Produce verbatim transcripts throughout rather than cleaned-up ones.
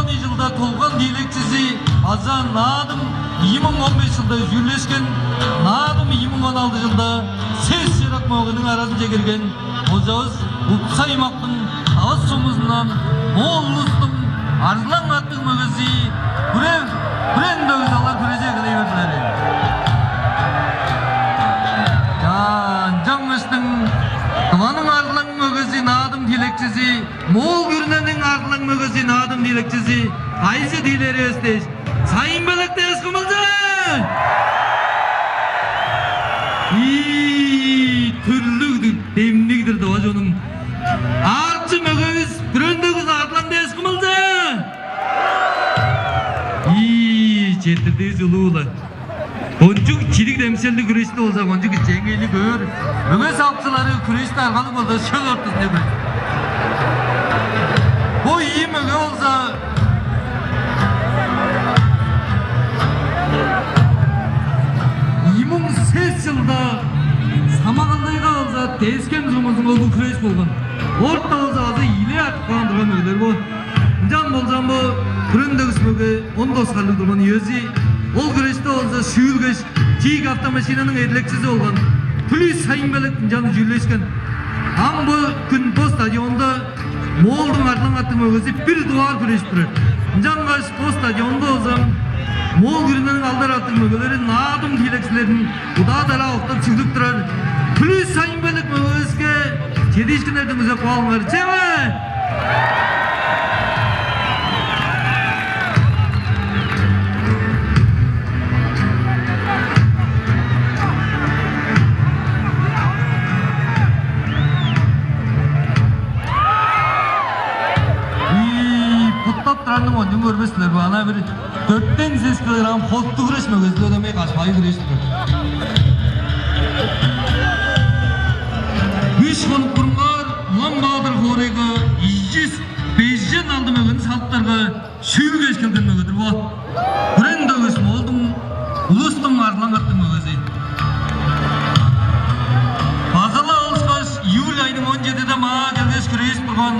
Чылда тулган тиилекчизи база Наадым ийи муң он беш чылда чүүлдешкен, Наадым ийи муң он алды чылда сес шыырак мөгениң аразынче кирген кожавыс Увс аймактың Тавыс сумузундан, бо улустуң арзылаң аттыг мөгези Күрен, Күрен Дөгүс алар күрежи эгелей бердилер. Чаа, ынчангаштың Тываның арзылаң мөгези, Наадым тиилекчизи, Моол күрүнениң арзылаң мөгези, Наадым тиилекчизи, кайызы тиилээр эвес дээш, Сайын-Белек дээш кымылзы! Ийи, түрлүг-дүр, демниг-дир, тыва чонум. Аарыкчы мөгевис Күрен Дөгүс арзылаң дээш кымылзы! Ийи, четтирдивис улуу-ла. Кончуг чидиг демиселдиг хүрешти болза, кончуг кичээнгейлиг көөр. Мөге савыкчылары хүрешти аргалыг болза, шөл ортузунче көөр. Бо ийи мөге болза, ийи муң сес чылда Самагалдайга болза, Тес-Хем сумузунга улуг хүреш болган. Орта болза азы иле артып каан турган мөгелер бо. Ынчан болза бо Күрен Дөгүс мөге он тос харлыг турган үези, ол хүреште болза шүүлгеш, чиик автомашинаның эдилекчизи болган. Түлүш Сайын-Белек ынчан чүүлдешкен. Ам бо хүн бо стадионда Моолдуң арзылаң аттыг мөгези бир дугаар хүрежип турар. Ынчангаш бо стадионда болза Моол күрүнениң алдар аттыг мөгелери, Наадым тиилекчилерин удаа-дараа октап, чүглүп турар. Түлүш Сайын-Белек мөгевиске чедиишкиннерден күзеп каалыңар, чеме! Ийи, буттап турарның ондун көрбес силер бе? Ана бир дөртен сес килограмм холттуг хүреш мөгези-ле дөмей кашпай хүреш-тир. Үш хонук бурунгаар Улан-Баатыр хоорайга ийи чүс бежен алды мөгени салыптарга, шүүлгеш келген мөгедир бо. Күрен Дөгүс Моолдуң улустуң арзылаң аттыг мөгези. База-ла ол ышкаш июль айның он чедиде маа келгеш, хүрежип турган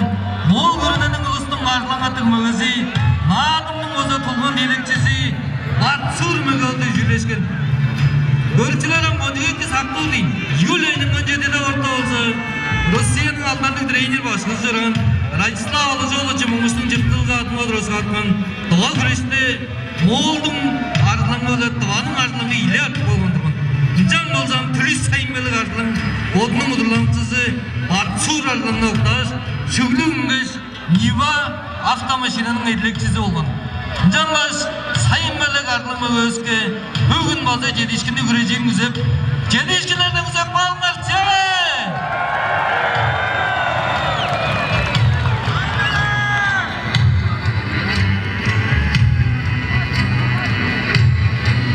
Моол күрүнениң улустуң арзылаң аттыг мөгези, Наадымның база тулган тиилекчизи Батсур мөге-оол чүүлдешкен. Көрүкчүлер, ам кончуг эки сактыр ийин. Июль айның он чедиде орта болза, Россияның алдарлыг тренер башкызы чораан Радислав Алыжы-оолович Муңгуштуң чырыкталга адынга тураскааткан тыва хүреште Моолдуң арзылаңы-биле Тываның арзылаңы иле артып калган турган. Ынчан болза Түлүш Сайын-Белек арзылаң бодунуң удурланыкчызы Батсур арзылаңны октааш, шүглүп үнгеш, Нива автомашинаның эдилекчизи болган. Ынчангаш Сайын-Белек арзылаң мөгевиске бөгүн база чедиишкинниг хүрежирин күзеп, чедиишкиннерден күзеп каалыңар, чеме!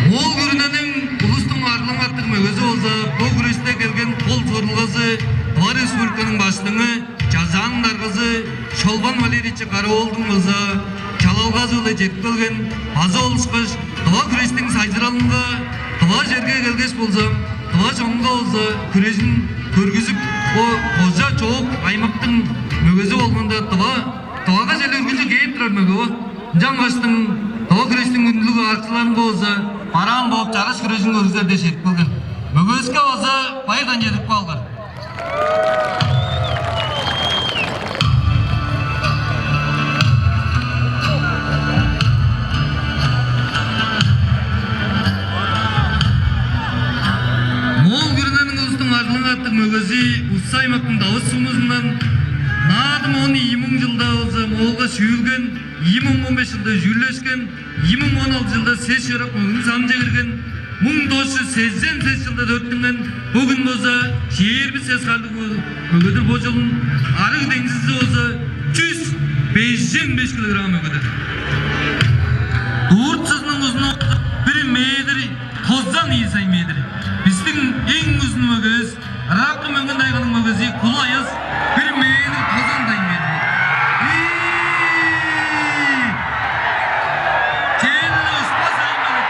Моол күрүнениң улустуң арзылаң аттыг мөгези болза, бо хүреште келген кол сорулгазы Тыва Республиканың Баштыңы, Чазааның даргазы Шолбан Валерьевич Кара-оолдуң база чалалгазы-биле чедип келген, база ол ышкаш тыва хүрештиң сайзыралынга тыва черге келгеш болза, тыва чонунга болза хүрежин көргүзүп, бо кожа чоок аймактың мөгези болганда, тыва, Тывага черле үргүлчү кээп турар мөге бо. Ынчангаштың тыва хүрештиң хүндүлүг аарыкчыларынга болза бараан бооп, чараш хүрежин көргүзер дээш чедип келген. Мөгевиске база байырдан чедирип каалыңар. Моол күрүнениң улустуң арзылаң аттыг мөгези, Увс аймактың Тавыс сумузундан, Наадым он ийи муң чылда болза Моолга шүүлген, ийи муң он беш чылда чүүлдешкен, ийи муң он алды чылда сес шыырак мөгениң санынче кирген, муң тос чүс сезен сес чылда төрүттүнген, бөгүн болза чээрби сес харлыг мөгедир. Бо чылын арыг деңзизи болза чүс бежен беш килограмм мөгедир. Дууртузунуң узуну бир метр тозан ийи сантиметр. Бистиң эң узун мөгевис Ыраккы Мөңгүн-Тайганың мөгези Кулу Аяс, бир метр тозан сантиметр. Ийи! Черле ушпас аймалык.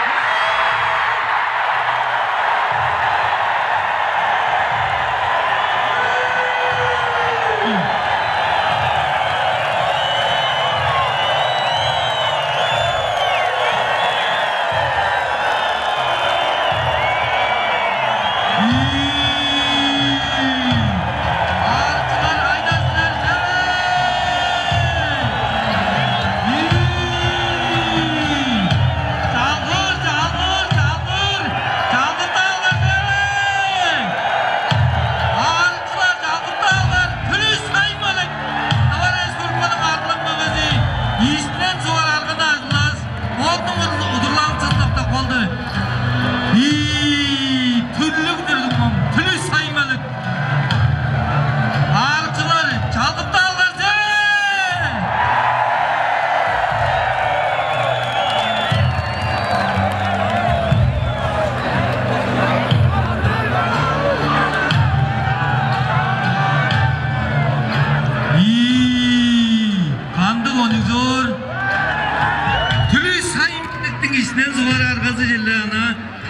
Силерден сугар аргазы черле ана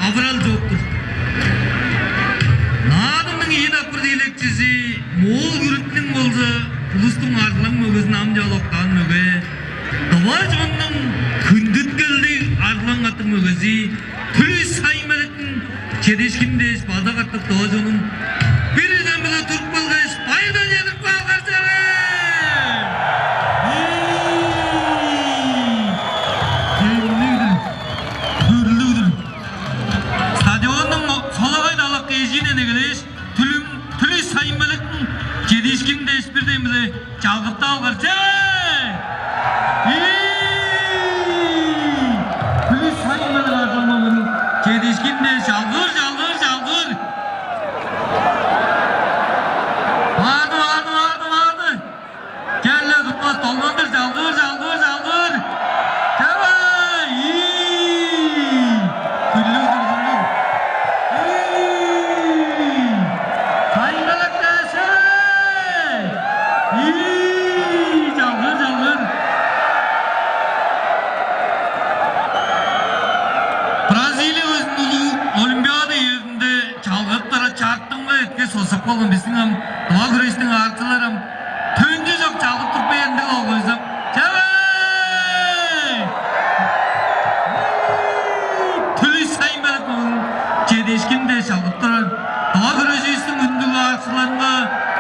авырал чок-тур. Наадымның ийи дакпыр тиилекчизи Моол Күрүнениң болза улустуң арзылаң мөгезин ам чаалап октаан мөге. Тыва чоннуң хүндүткелдиг арзылаң аттыг мөгези Түлүш Сайын-Белектиң чедиишкини дээш база катап тыва чонум бир дем-биле туруп келгеш, байырдан чедирип каалыңар чеве! Хүрлүг-дүр. Стадионнуң солагай талакы эжиинен эгелээш, Түлүш Сайын-Белектиң чедиишкини дээш бир дем-биле чалгыптаалыңар чеве! Ийи! Түлүш Сайын-Белек арзылаң мөгениң чедиишкини дээш чалгыр, чалгыр, чалгыр! Барды, барды, барды, барды! Черле турбас, долгандыр, чалгыр, чалгыр, чалгыр! Чеве! Ийи! Хүрлүг-дүр, хүрлүг! Ийи! Сайын-Белек дээш чеве! Ийи! Чалгыр, чалгыр! Бразилия безин улуг Олимпиада үезинде чалгырып турар чартыгы эртке соксап калган бистиң ам тыва хүрештиң аарыкчылары ам төнчү чок чалгып туруп бээр ындыг ол койзам. Чеве! Түлүш Сайын-Белек мөгениң чедиишкини дээш чалгып турар тыва хүреживистиң хүндүлүг аарыкчыларынга,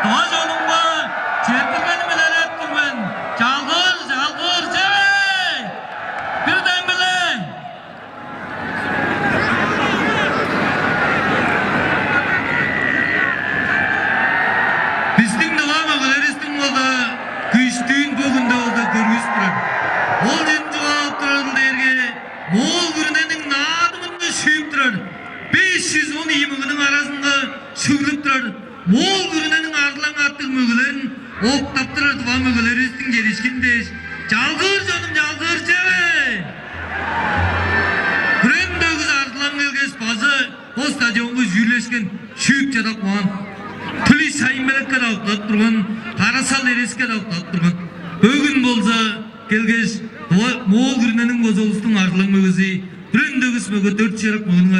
тыва чонумга четтиргеним-биле илередип тур мен. Чалгыр, чалгыр, чеве! Бир дем-биле! Бистиң тыва мөгелеривистиң болза күштүүн бөгүнде болза көргүзүп турар. Ол чүнү чугаалап турарыл дээрге, Моол Күрүнениң наадымында шүүп турар беш чүс он ийи мөгениң аразынга шүглүп турар Моол Күрүнениң арзылаң аттыг мөгелерин октап турар тыва мөгелеривистиң чедиишкини дээш, чалгыр, чонум, чалгыр чеве! Күрүне дөгүс арзылаң келгеш, база бо стадионга үжүүрлешкен, шүүп чадап каан. Түлүш Сайын-Белекке-даа октадып турган, Кара-Сал Эреске-даа октадып турган. Бөгүн болза келгеш, Моол Күрүнениң база улустуң арзылаң мөгези, Күрүне дөгүс мөге, дөрт шыырак мөгениң